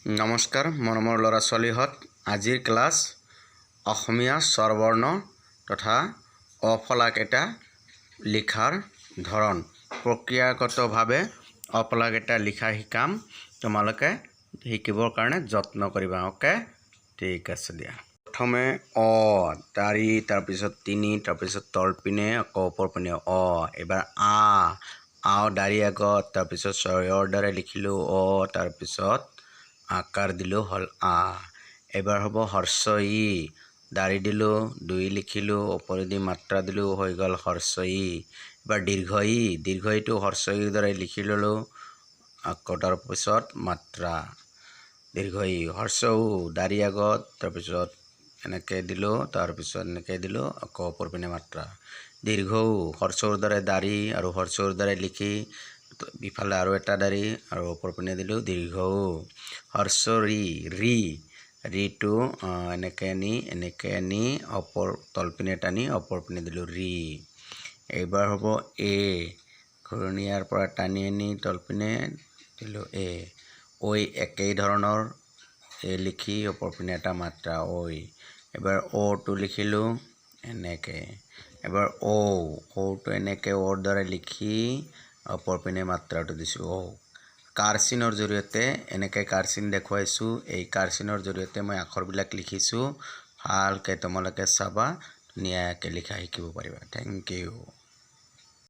নমস্কাৰ মৰমৰ ল'ৰা ছোৱালীহঁত। আজিৰ ক্লাছ অসমীয়া স্বৰবৰ্ণ তথা অফলাকেইটা লিখাৰ ধৰণ। প্ৰক্ৰিয়াগতভাৱে অফলাকেইটা লিখা শিকাম। তোমালোকে শিকিবৰ কাৰণে যত্ন কৰিবা। অ'কে, ঠিক আছে দিয়া। প্ৰথমে অ দাড়ি, তাৰপিছত তিনি, তাৰপিছত তলপিনে, আকৌ ওপৰ পিনে অ। এইবাৰ আ, আও দাড়ি আগত, তাৰপিছত ছয়ৰ দৰে লিখিলোঁ অ, তাৰপিছত আকাৰ দিলোঁ, হ'ল আ। এইবাৰ হ'ব হ্ৰস্ব ই। দাড়ি দিলোঁ, দুই লিখিলোঁ, ওপৰেদি মাত্ৰা দিলোঁ, হৈ গ'ল হ্ৰস্ব ই। এবাৰ দীৰ্ঘ ই। দীৰ্ঘ ইটো হ্ৰস্ব ইৰ দৰে লিখি ল'লোঁ, আকৌ তাৰপিছত মাত্ৰা। দীৰ্ঘ ই। হ্ৰস্ব উ, দাড়ি আগত, তাৰপিছত এনেকৈ দিলোঁ, তাৰপিছত এনেকৈ দিলোঁ, আকৌ ওপৰ পিনে মাত্ৰা। দীৰ্ঘ উ, হ্ৰস্ব উৰ দৰে দাড়ি আৰু হ্ৰস্ব উৰ দৰে লিখি ইফালে আৰু এটা দাড়ি আৰু ওপৰ পিনে দিলোঁ, দীৰ্ঘ উ। হ্ৰস্ব ঋ, ঋ, ঋটো এনেকৈ আনি, এনেকৈ আনি, ওপৰ তলপিনে টানি ওপৰ পিনে দিলোঁ, ঋ। এইবাৰ হ'ব এ। ঘূৰণীয়াৰ পৰা টানি আনি তলপিনে দিলোঁ, এ। ঐ একেই ধৰণৰ, এ লিখি ওপৰ পিনে এটা মাত্ৰা, ঐ। এবাৰ অ'টো লিখিলোঁ এনেকৈ। এবাৰ ঔ, ঔটো এনেকৈ অ'ৰ দৰে লিখি ওপৰ পিনে মাত্ৰাটো দিছোঁ, ঔ। কাৰ চিনৰ জৰিয়তে এনেকৈ কাৰ চিন দেখুৱাইছোঁ। এই কাৰ চিনৰ জৰিয়তে মই আখৰবিলাক লিখিছোঁ। ভালকৈ তোমালোকে চাবা, ধুনীয়াকৈ লিখা শিকিব পাৰিবা। Thank you.